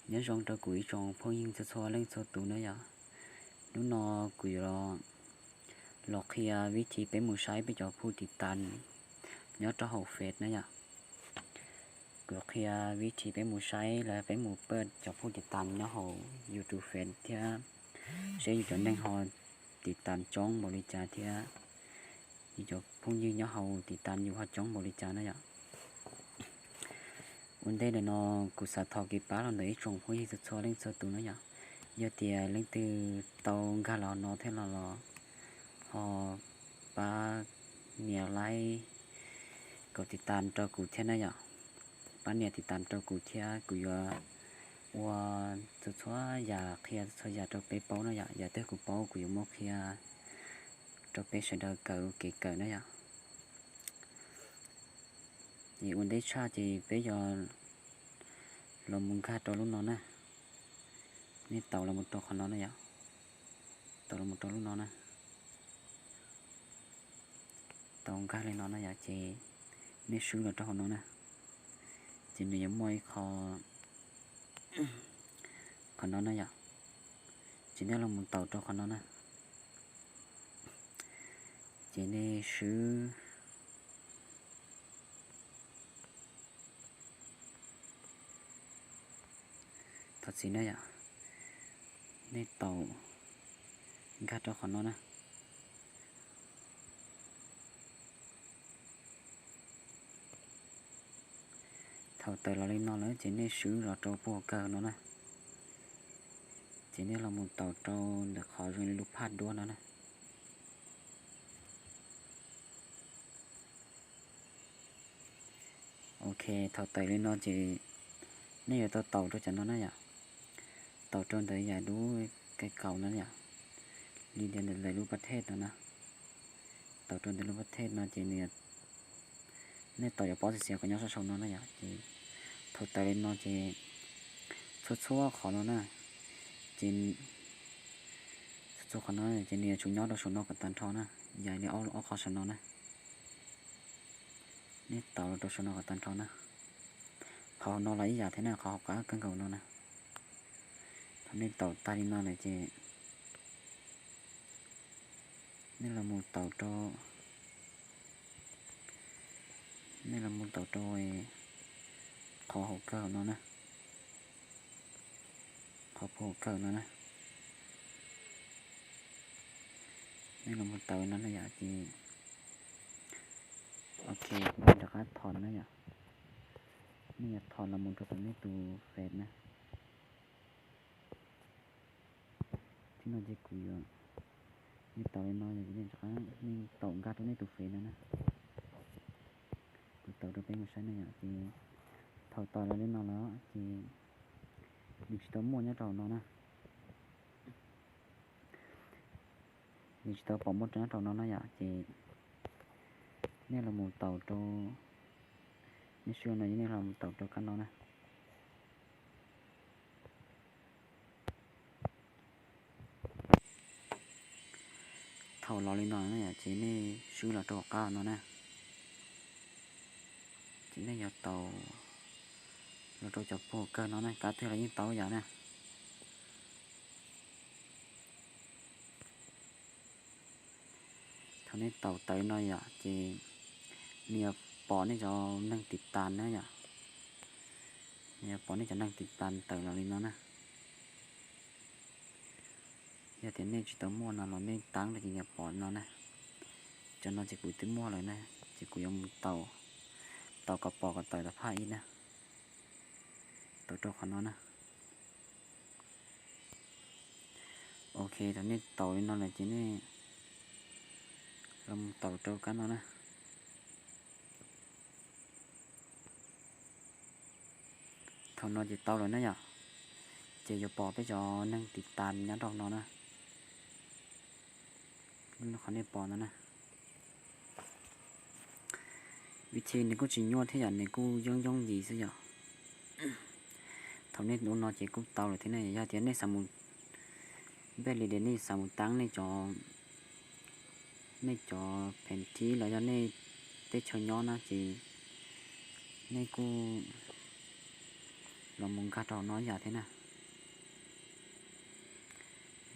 Nyob zoo rau kuv ib tsoom phooj ywg txhua txhua leej txhua tus na yom. Hnub no kuv yuav los qhia vib thi peb mus saib peb cov phum tiv tas nyob rau hauv Face na yom. Kuv qhia vib thi peb mus saib los peb mus paj cov phum tiv tas nyob hauv YouTube, Face thiab seb yus cov neeg ho tiv tas coob npaum li cas thiab yus cov phooj ywg nyob hauv tiv tas yus ho coob npaum li cas na yom. Ua ntej ntawm no kuv xav thov kev pab los ntawm ib tsoom phooj ywg txhua txhua leej txhua tus na yom. Yog tias leej twg tau nkag los no thiab los los ho pab nias like kaum tiv tas rau kuv thiab na yom. Pab nias tiv tas rau kuv thiab kuv yuav ua txhua txhua yam, qhia txhua txhua yam rau peb paub na yom. Yam twg kuv paub kuv yuav muab qhia rau peb sawv daws kawm ua kev kawm na yom. Ces ua ntej tshaj ces peb yuav los mus nkag rau lub no na. Nej taus los mus rau qhov no na yom. Taus los mus rau lub no na. Taus nkag li no na yom, ces nej swb los rau hauv no na. Ces nws yuav muaj ib qho, qhov no na yom. Ces nej los mus taus rau qhov no na. Ces nej swb thov txim na yom. Nej taus nkag rau qhov no na. Thaum tawm los li no lawm ces nej swb los rau puag kawg no na. Ces nej los mus taus rau ntawm qhov zoo li lub phaj duab no na. Ok, thaum tawm li no ces nej yuav tau taus rau cov no na yom. Taus rau ntawm yam lub kai kaus no yom, li tias ntawm lub pas thej no na. Taus rau ntawm lub pas thej no ces nws, nej taus yuav pom xiav xiav kom nyob sab saum no na yom. Ces thaum tawm li no ces txhua txhua qhov no na, ces txhua txhua qhov no ces nws yuav tsum nyob rau saum no kom tag nrho na, yam li ob qhov saum no na. Nej taus los rau saum no kom tag nrho na. Qhov hauv no los ib yam thiab na, qhov hauv qab kawg nkaus no na. Thaum nej taus tag li no lawm ces nej los mus taus rau, nej los mus taus rau qhov hauv kawg no na. Qhov puag hauv kawg no na. Nej los mus taus no na yom, ces ok, nej rov qab thom na yom. Nej yuav thom los mus rau tom nej tus Face na. Tib no ces kuv yuav, nej taus li no yom, nej rov qab nej taus nkag rau nej tus Face no na. Kuv taus rau peb mus saib na yom, ces thaum taus los li no lawm ces nws tsis tau muaj nyob rau hauv no na. Nws tsis tau pom muaj nyob rau no na yom, ces nej los mus taus rau, nej swb no ces nej los mus taus rau kab no na. Thaum los li no na yom, ces nej swb los rau qab no na. Ces nej yuav taus los rau cov puag kawg no na, kab twg los yeej tau yom na. Thaum nej taus tawm no yom, ces nws yuav pom nej cov neeg tiv tas na yom. Nws yuav pom nej cov neeg tiv tas tawm los li no na. Yog tias nej tsis tau muaj no los nej tab no ces nws yuav pom no na. Cov no ces kuv twb muaj lawm na, ces kuv yuav mus taus, taus kom pom kom tawm tom phaj ib na. Taus rau qhov no na. Ok, thaum nej taus li no lawm ces nej los mus taus rau kab no na. Thaum no ces tau lawm na yom, ces yuav pom peb cov neeg tiv tas nyob rau no na. Qhov nej pom no na. Vib thi nws kuj tsis nyuaj thiab yom, nws kuj yooj yooj yim xwb yom. Thaum nej ua no ces kuj tau lawm thiab ne. Yog tias nej xav mus, npej li tias nej xav mus tab nej cov, nej cov phees thib los yog nej teb chaws nyob na ces nej kuj los mus nkag rau no ib yam thiab na.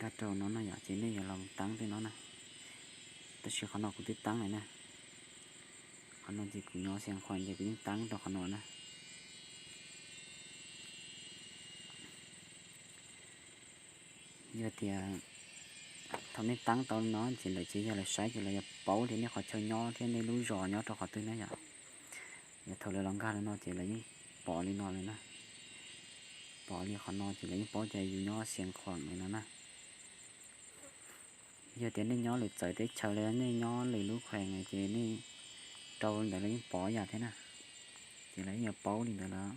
Nkag rau no no yom, ces nej yuav los taab tej no na. Tab sis qhov no kuv twb taab lawm na. Qhov no ces kuv nyob Xiav Khuam ces kuv yeej taab rau qhov no na. Yog tias thaum nej taab tau no ces lawv tsis yog lawv saib ces lawv yuav paub tias nej qhov chaw nyob thiab nej lub zos nyob rau qhov twg na yom. Yog thaum lawv los nkag li no ces lawv yeej pom li no lawm na. Pom li qhov no ces lawv yeej paub tias yus nyob Xiav Khuam li no na. Yog tias nej nyob lwm txawv teb chaws los yog nej nyob lwm lub khuees ces nej rau ntawd lawv yeej pom yam thiab na. Ces lawv yeej yuav paub li ntawd lawm.